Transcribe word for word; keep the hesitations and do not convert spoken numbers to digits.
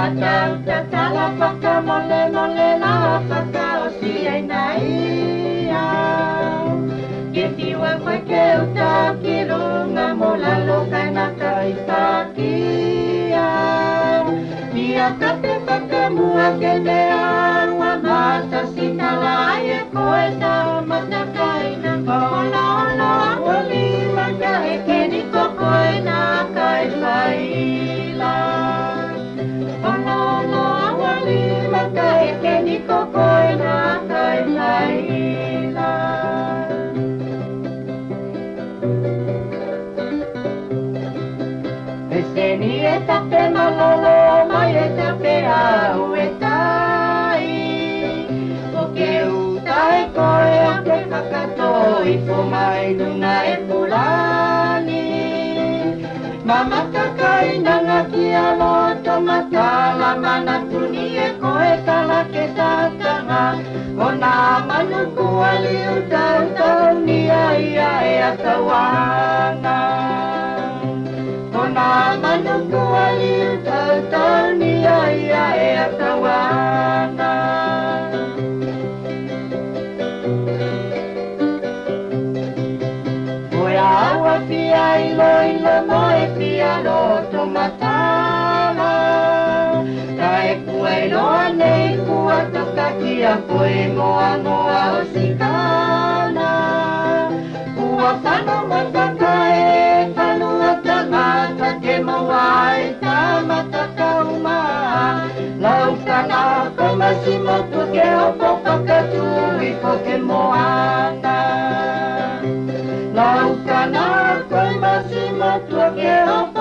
Tau tatala fakamolemole la fakaoti ai nai au. Ke fiu a koe ke uta ki luga mo lalo ka e nākai fakaoti au. Ia ka te fakamua ke mea ua mata ti tala ai e koe tau matakaina. Ola ola ua lima ka e ke ni ko koe nākai fai la. Ola ola ua lima ka e ke ni ko koe nākai fai la. Pete ni e tape malolo mai e tape au e tai. Ko ke uta e koe a ke fakatō ifo mai luga e pulani. Mamata kainaga ki a loto matala manatu ni e koe tala ke tataga. Ko nā manu kua liu tautau ni a ia e atauaga. Ko nā manu kua liu tautau ni a ia e atauaga. Ko e aua fia iloilo mo e fia loto matala. Ka e kua iloa nei kua toka ki a koe mo a mo a o sikana. Kua fano mataka e fano a tagata ke mo ai ta mataka uma. Lau kana ko masi motu ke hopo fakatū i ko ke moana. Lau kana ko masi motu ke hopo